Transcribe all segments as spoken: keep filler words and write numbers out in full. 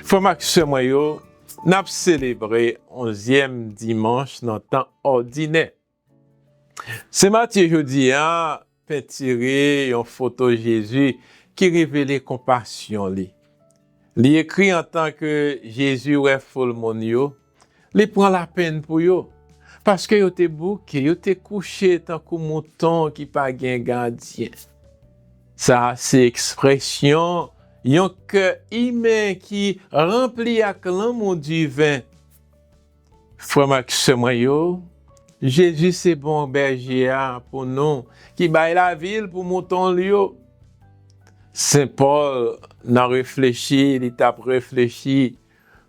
Frè m ak sè mwen yo, n ap selebre onzyèm dimanch nan tan òdinè. Sen Matye jodi a pentire yon foto Jezi ki revele konpasyon li. Li ekri antan ke Jezi wè foul moun yo, li pran lapenn pou yo, paske yo te bouke, yo te kouche tankou mouton ki pa gen gadyen. Sa a se ekspresyon yon kè imen ki ranpli ak lanmou diven. Frè m ak sè mwen yo, Jezi se bon bèje a pou nou, ki bay lavi l pou mouton l yo. Sen Pòl, nan reflechi li t ap reflechi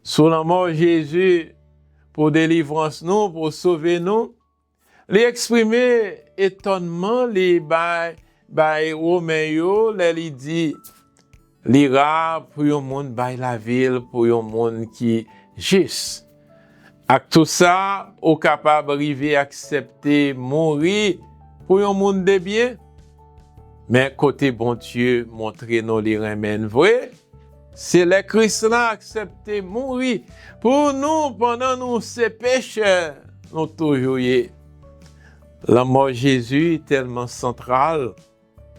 sou lanmò Jezi pou delivrans nou, pou sove nou, li eksprime etònman li bay, bay Women yo lè li di, li ra pou yon moun bay lavi l pou yon moun ki jis. Ak tou sa, ou kapab rive aksepte mouri pou yon moun de byen. Men kote Bondye montre nou li renmen n vre, se lè Kris la aksepte mouri pou nou pandan nou se pechè nou toujou ye. Lanmò Jezi tèlman santral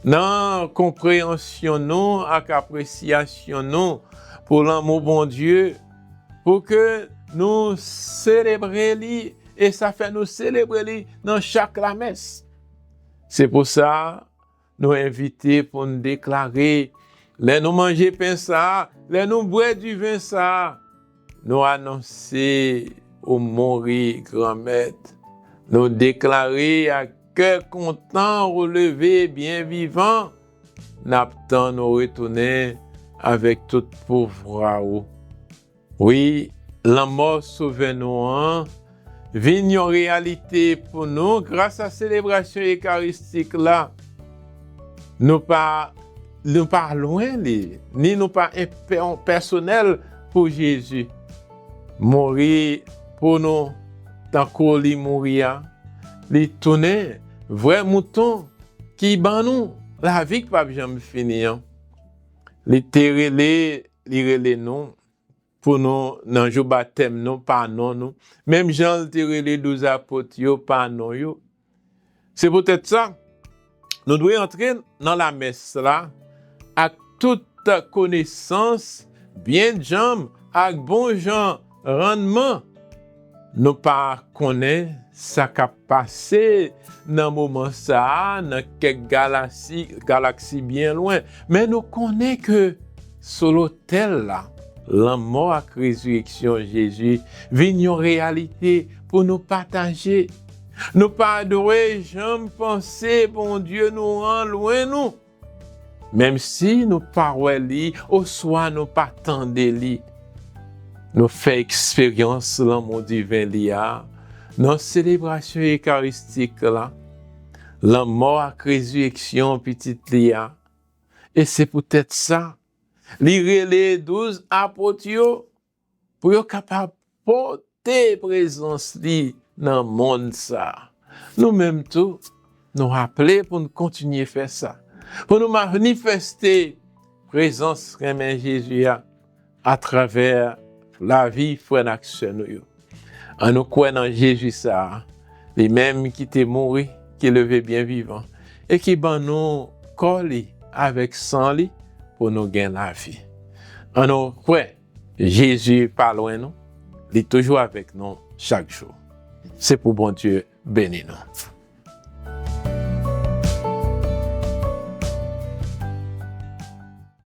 nan konpreyansyon nou ak apresyasyon nou pou lanmou Bondye, pou ke nou selebre li, e sa fè nou selebre li nan chak lamès. Se pou sa, nou envite pou n deklare, lè nou manje pen sa a, lè nou bwè diven sa a, nou anonse ou mouri, Granmèt. Nou deklare ak kè kontan ou leve byen vivan. N ap tann ou retounen avèk tout pouvwa ou. Wi, lanmò Sovè nou an vin yon reyalite pou nou gras a selebrasyon ekaristik la. Nou pa, nou pa lwen li, ni nou pa enpè-, pèsonèl pou Jezi. Mouri pou nou, tankou li mouri a, li tounen vrè mouton ki ban nou lavi k p ap janm fini an. Li te rele, li rele nou pou nou nan jou batèm nou pa non nou, menm jan l te rele douz apot yo pa non yo. Se poutèt sa, nou dwe antre nan lamès la ak tout konesans, byen djanm ak bon jan rannman. Nou pa konnen sa k ap pase nan moman sa a, nan kèk galaksi, galaksi byen lwen, men nou konnen ke sou lotèl la, lanmò ak rezireksyon Jezi vin yon reyalite pou nou pataje. Nou pa dwe janm panse Bondye nou an lwen nou. Menm si nou pa wè li oswa nou pa tande li, nou fè eksperyans lanmou diven li a nan selebrasyon ekaristik la, lanmò ak rezireksyon Pitit li a. E se poutèt sa, li rele douz apot yo pou yo kapab pote prezans li nan monn sa a. Nou menm tou, nou aple pou n kontinye fè sa, pou nou manifeste prezans renmen Jezi a atravè lavi frè n ak sè nou yo. Ann nou kwè nan Jezi sa a, li menm ki te mouri, ki leve byen vivan, e ki ban nou kò li avèk san li pou nou gen lavi. Ann nou kwè Jezi pa lwen nou, li toujou avèk nou chak jou. Se pou Bondye beni nou.